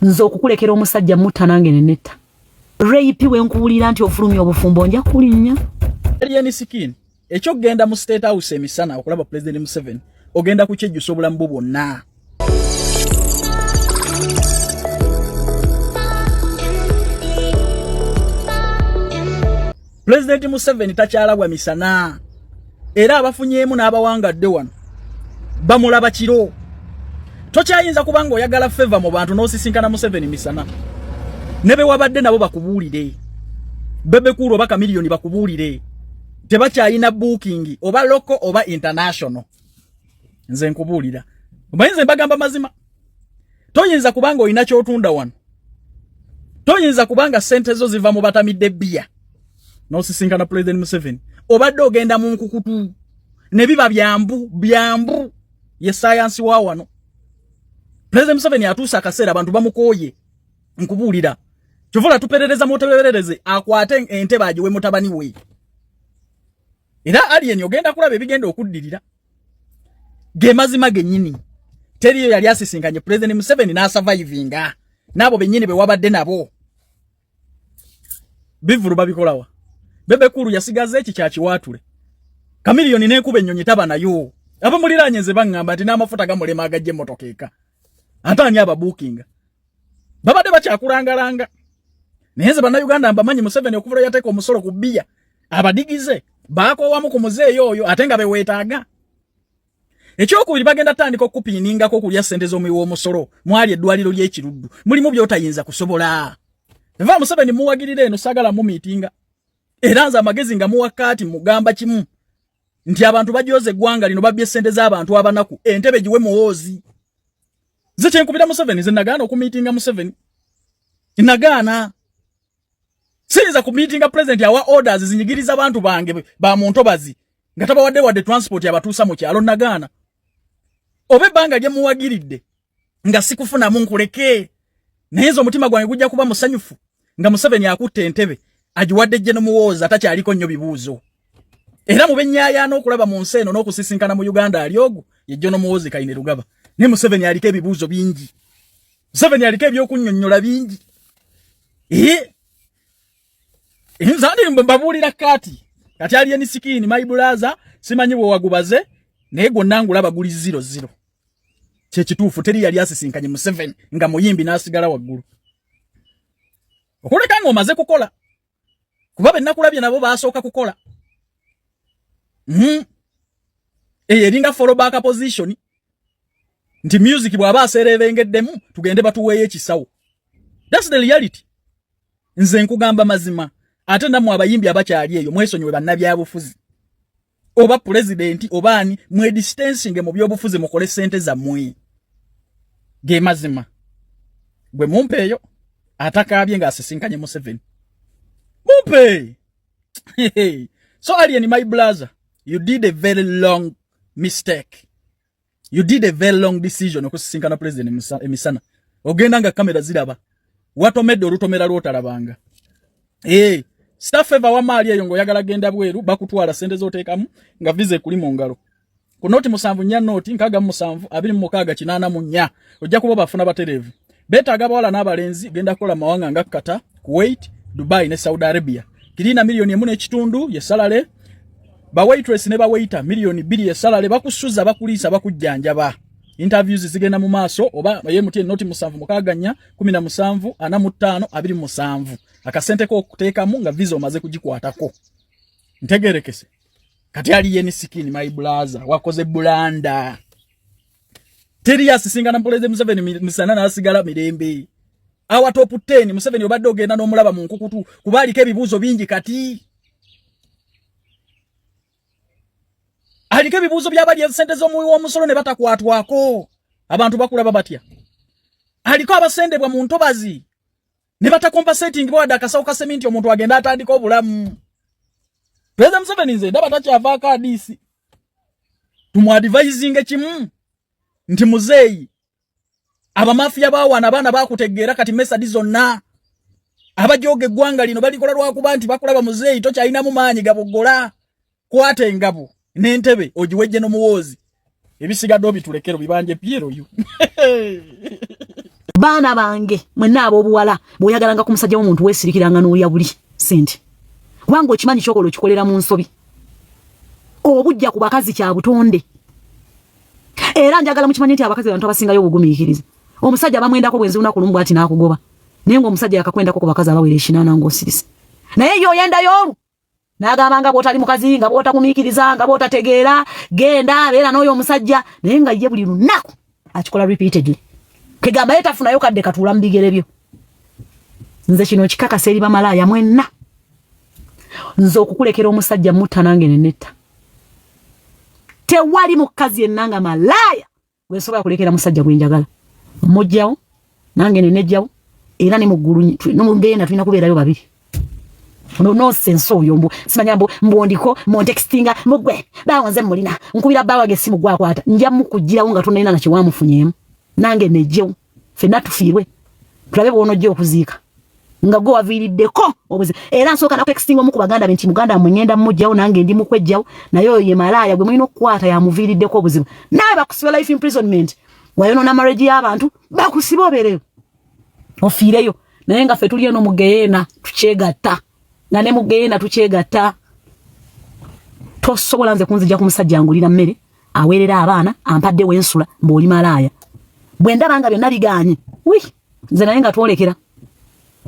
Nze okukulekera omusajja mutta nange nenetta. Rape wenkuwulira nti ofulumya obufumbo nja kulinnya. Alien Skin ekyokugenda mu State House emisana okulaba President Museveni ogenda kukyejjusa obulamu bwo bwonna. President Museveni takyalabwa misana era abafunyeemu n'abawangadde wano bamulaba kiro. Tokyayinza kuba ng'oyagala favor mu bantu n'osisinkana Museveni misana ne be wabadde nabo bakubuulire, Bebe Cool oba Chameleone bakubuulire, tebakyalina booking oba local oba international. Nze nkubuulira, omanyi nze mbagamba mazima, toyinza kubanga olina ky'otunda wano, toyinza kubanga ssente zo ziva mu batamidde bbiya n'osisinkana President Museveni, obadde ogenda mu nkukutu ne biba byambu byambu. Ye sayansi wa wano President Museveni atuuse akaseera abantu bamukooye. Nkubuulira, kyovula tuperereza muteberereze akwate entebe agiwe mutabani we. Era Alien ogenda kulaba ebigenda okuddirira ge mazima gennyini. Teriyo yali asisinkanye President Museveni n'asurvivinga n'abo bennyini be wabadde nabo. Bivulu babikolawa? Bebe Cool yasigaza eki kya kiwaatule. Chameleone n'ekuba ennyonyi taba nayo. Abamuliraanye nze baŋŋamba nti n'amafuta gamulema agajja emmotoka eka. Ate ani ababuukinga? Babadde bakyakulangalanga. Naye nze Bannayuganda mbamanyi, Museveni okuva lwe yateeka omusolo ku bbiya abadigize baakoowamu ku muzeeyi oyo ate nga beweetaaga. Ekyokubiri, bagenda tandika okupiiningako okulya ssente z'omuwi w'omusolo. Mwali eddwaliro ly'Ekiruddu mulimu by'otayinza kusobola. Eva Museveni muwagirira eno, saagala mumiitinga. Era nze amagezi nga muwa kaati mugamba kimu nti abantu bajooza eggwanga lino, babbye ssente z'abantu abanaku, entebe giwe Muhoozi. Nze kyenkubira Museveni, nze nagaana okumiitinga Museveni, nagaana. Siyinza kumiitinga president awa orders zinyigiriza bantu bange ba mu ntobazi nga tabawadde wadde transport abatuusa mu kyalo. Nagaana. Oba ebbanga lye muwagiridde nga sikufunamu, nkuleke, naye nze omutima gwange gujja kuba musanyufu nga Museveni akutte entebe agiwadde General Muhoozi atakyaliko nnyo bibuuzo. Era mu bennyaayaana okulaba mu nsi eno n'okusisinkana mu Uganda ali ogwo ye General Muhoozi Kainerugaba. Naye Museveni aliko ebibuuzo bingi, Museveni aliko ebyokunnyonnyola bingi. Nze andi mbabuulira kati kati Alien Skin, my brother, simanyi bwe wagubaze, naye gwonna ngulaba guli 0-0. Kyekituufu, teri yali asisinkanye Museveni nga muyimbi n'asigala waggulu okuleka ng'omaze kukola, kuba be nakulabye nabo baasooka kukola. Eyo eringa fallback position nti music bw'aba aseerebengeddemu tugende batuweeyo ekisawo. That's the reality. Nze nkugamba mazima. Ate nammwe abayimbi abakyali eyo, mwesonyiwe bannabyabufuzi oba pulezidenti oba ani, mwedistancinge mu byobufuzi, mukole ssente zammwe. Ge mazima. Gwe mumpeeyo atakaabye ng'asisinkanye Museveni, mumpe. So Alien, my brother, you did a very long mistake, you did a very long decision okusisinkana president emisana, ogenda nga kamera ziraba, watomedde olutomera lwotalabanga. Hey, staff eva wamaali eyo ng'oyagala genda bweru, bakutwala sente z'oteekamu nga visa ekuli mu ngalo. Ku 074 067 26 84 ojja kuba bafuna batereevu. Beetaaga abawala n'abalenzi genda kukola mawanga nga Qatar, Kuwait, Dubai ne Saudi Arabia. Kirina 1.5 miliyoni ye salary, ba waitress ne ba waiter 2 miliyoni ye salary. Bakusuza, bakuliisa, bakujjanjaba. Interviews zigenda mu maaso oba ye MTN 076 4 17 45 27. Akasente ko okuteekamu nga visa omaze kugikwatako. Ntegerekese. Kati Alien Skin, my brother, wakoze blunder. Teri asisinkana President Museveni misana n'asigala mirembe. Awa top 10 Museveni obadde ogenda n'omulaba mu nkukutu kuba aliko ebibuuzo bingi kati. Aliko ebibuuzo by'abali ensente z'omuwi w'omusolo ne batakwatwako. Abantu bakulaba batya? Aliko abasendebwa mu ntobazi ne batakompensating bawadde akasawo ka seminti omuntu agenda atandika obulamu. President Museveni nze ndaba takyavaako adiisi. Tumuadvisinge kimu nti muzeeyi, abamafiya bawana abaana bakutegeera kati mesadi zonna abajooga eggwanga lino balikola lwakuba nti bakulaba muzeeyi tokyalinamu maanyi gaboggola. Kwata engabo n'entebe ogiwejje n'omuwoozi, ebisigadde obitulekero bibanje Piero yu. Baana bange mwenna ab'obuwala, bw'oyagalanga ku musajja w'omuntu, weesirikiranga n'olya buli sente, kubanga okimanyi kyokola okikolera mu nsobi. Obujja ku bakazi kya butonde, era njagala mukimanyi nti abakazi bantu abasingayo obugumiikiriza. Omusajja bamwendako bwenzi lunaku lumu bwati n'akugoba, naye ng'omusajja yakakwendako ku bakazi abawera 8 ng'osirise. Naye ye oyendayo olwo n'agamba nga bw'otali mukazi, nga bw'otagumiikiriza, nga bw'otategeera, genda abeera n'oyo omusajja. Naye nga ye buli lunaku akikola repeatedly, kegamba ye tafunayo kadde katuula mu bigere byo. Nze kino kikakasa eri bamalaaya mwenna, nze okukulekera omusajja mutta nange nenetta. Tewali mukazi yenna nga malaaya gwensobola kulekera musajja gwenjagala. Mujjawo nange nenejjawo, era ne muggulu nomugenda tulina kubeerayo babiri. No nonsense oyo mbu simanya mbu mbwondiko montextinga mugwe bawo nze mulina nkubira bawange essimu gwakwata, nja mukugirawo nga tonalina nakiwamufunyeemu, nange nejjewo, fenna tufiirwe, tulabe bwonojja okuziika nga gwe waviiriddeko obuzibu. Era nsooka nakutextinga omu ku baganda be nti muganda mmwe ngenda mmuggyawo, nange ndi mukwejjawo, naye oyo ye malaaya gwe mulina okukwata, yamuviiriddeko obuzibu. Naawe bakusiba life imprisonment, wayonoona marriage y'abantu, bakusiba obeereyo ofiireyo. Naye nga ffe tuli eno mu geyeena tukyegatta, nga ne mu geyeena tukyegatta. Tosobola nze kunzija ku musajja ngulira mmere, aweerera abaana, ampadde wensula, mbw'oli malaaya. Bwe ndaba nga byonna biganye, wi nze naye nga twolekera,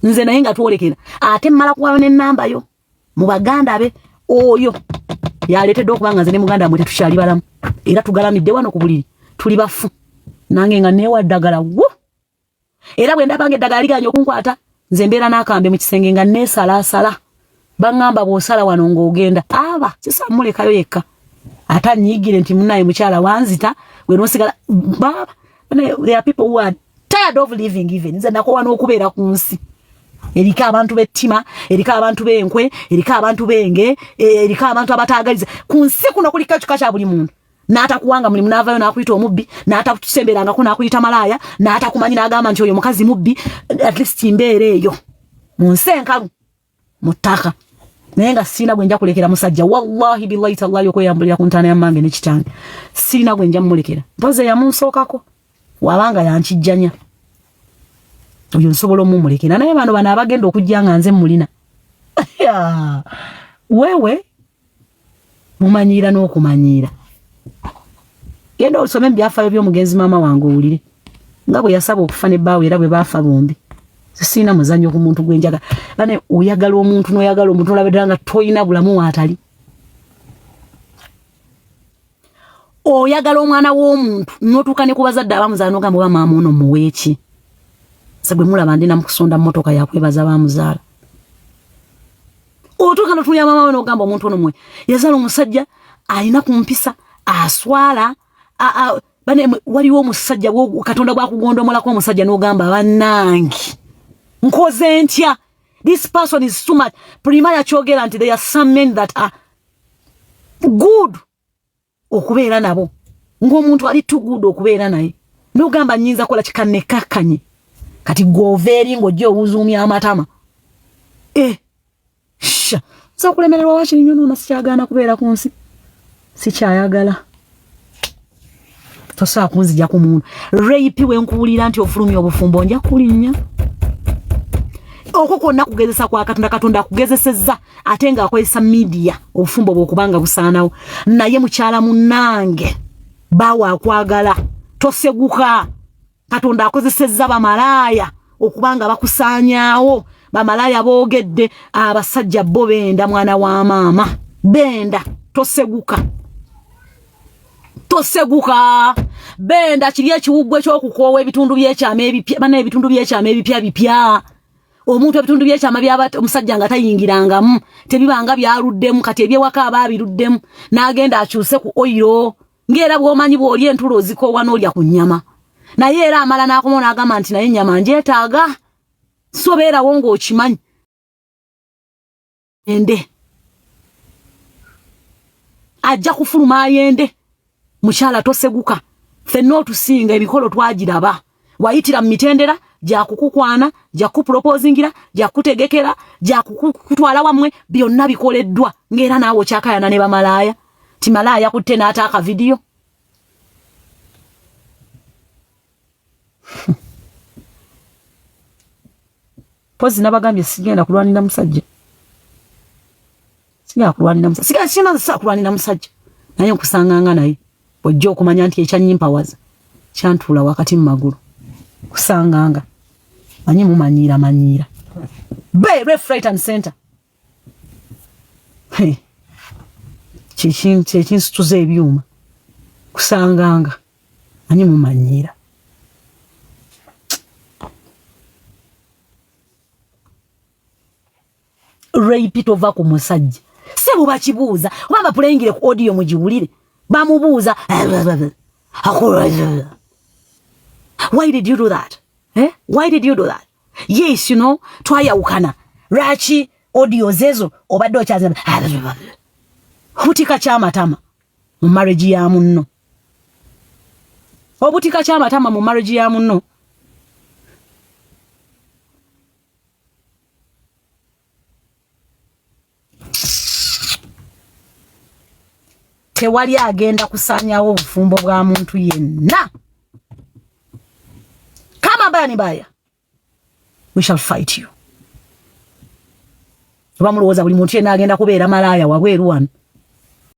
nze naye nga twolekera. Ate mmala kuwayo n'ennamba yo mu baganda be, oyo yaleetedde okuba nga nze ne muganda mwe tetukyali balamu, era tugalamidde wano ku buliri tuli bafu. Nange nga neewa ddagala wo, era bwe ndaba nga eddagala liganye okunkwata, nze mbeera n'akambe mu kisenge nga neesalaasala. Baŋŋamba bw'osala wano ng'ogenda aba sisamulekayo yekka, ate anyiigire nti munaye mukyala wanzita gwe n'osigala. Baba, there are people who are tired of living. Even nze nakowa n'okubeera ku nsi. Eriko abantu b'ettima, eriko abantu b'enkwe, eriko abantu b'enge, eriko abantu abataagaliza. Ku nsi kuno kuliko ekika kya buli muntu. N'atakuwanga mulimu n'avayo n'akuyita omubbi, n'atakusemberangako n'akuyita malaaya, n'atakumanyi n'agamba nti oyo mukazi mubbi. At least mbeera eyo mu nsi enkalu mu ttaka, naye nga sirina gwe nja kulekera musajja. Wallahi billahi tallahi, okweyambulira ku ntaana ya mmange ne kitange, sirina gwe nja mumulekera. Mpozi eyamunsookako wabanga yankijjanya, oyo nsobola omumulekera. Naye bano abagenda okujja nga nze mulina, wewe mumanyiira n'okumanyiira. Genda osome mu byafaayo by'omugenzi maama wange, owulire nga bwe yasaba okufa ne bbaawe, era bwe baafa bombi. Sirina muzannyo ku muntu gwenjaga. Bane, oyagala omuntu n'oyagala omuntu olaba ddala nga toyina bulamu waatali. Oyagala omwana w'omuntu n'otuuka ne ku bazadde abamuzaala n'ogamba, oba maama ono muweeki? Se gwe mulaba ndi namukusonda mmotoka yakwebaza bamuzaala. Otuuka notuulira maama we n'ogamba, omuntu ono mwe yazaala omusajja alina ku mpisa, aswala. Bane, waliwo omusajja Katonda bwakugondomolako omusajja n'ogamba, bannange, nkoze ntya? This person is too much. Prima yakyogera nti there are some men that are good okubeera nabo, ng'omuntu ali too good okubeera naye, n'ogamba nnyinza kola kikanekakkanye. Kati gw'ova eri ng'ojja owuzuumya amatama, eh, sha nza okulemererwa wakiri nnyo noona sikyagaana kubeera ku nsi, sikyayagala. Tosobola kunzija ku muntu rape. Wenkuwulira nti ofulumya obufumbo, nja kulinnya. Okwo kwonna kugezesa kwa Katonda. Katonda akugezesezza ate ng'akozesa media obufumbo bwokubanga busaanawo. Naye mukyala munnange, baawe akwagala, toseguka. Katonda akozesezza bamalaaya okubanga bakusaanyaawo. Bamalaaya boogedde, abasajja bo benda. Mwana wa maama, benda, toseguka, toseguka. Benda kiri ekiwuggwe ky'okukoowa ebitundu by'ekyama ebipya. Bana, ebitundu by'ekyama ebipya bipya. Omuntu ebitundu by'ekyama byaba omusajja nga tayingirangamu tebibanga byaluddemu, kati ebyewaka aba abiruddemu, n'agenda akyuse ku oil. Ng'era bw'omanyi bw'oli entulo ozikoowa n'olya ku nnyama, naye era amala n'akomawo n'agamba nti naye ennyama njeetaaga. So beerawo ng'okimanyi ende ajja kufuluma ayende. Mukyala, toseguka. Ffenna otusinga emikolo twagiraba, wayitira mu mitendera gyakukukwana, gyakuproposingira, gyakutegekera, gyakukutwala wammwe, byonna bikoleddwa, ng'era naawe okyakayana ne bamalaaya ti malaaya kutte n'ata akavidiyo. Pozi nabagambye sigenda kulwanira musajja, sigenda kulwanira musajja, sigenda sina sa kulwanira musajja, naye nkusanganga naye ojja okumanya nti ekyannyimpawaza kyantuula wakati mu magulu. Kusanganga manyi mumanyiira manyiira be left right and center. Hey. Kyekinsituza ebyuma kusanganga manyi mumanyiira. Rape tova ku musajja sebo, bakibuuza oba bapulengire ku audio mugiwulire, bamubuuza why did you do that, eh? Why did you do that? Yes, you know, twayawukana, lwaki audio zezo obadde okyazi obutika kyamatama mu marriage ya munno, obutika kyamatama mu marriage ya munno. Tewali agenda kusanyawo obufumbo bwa muntu yenna. Kama mbaya ni mbaya, we shall fight you. Oba mulowooza buli muntu yenna agenda kubeera malaaya wabweru wano?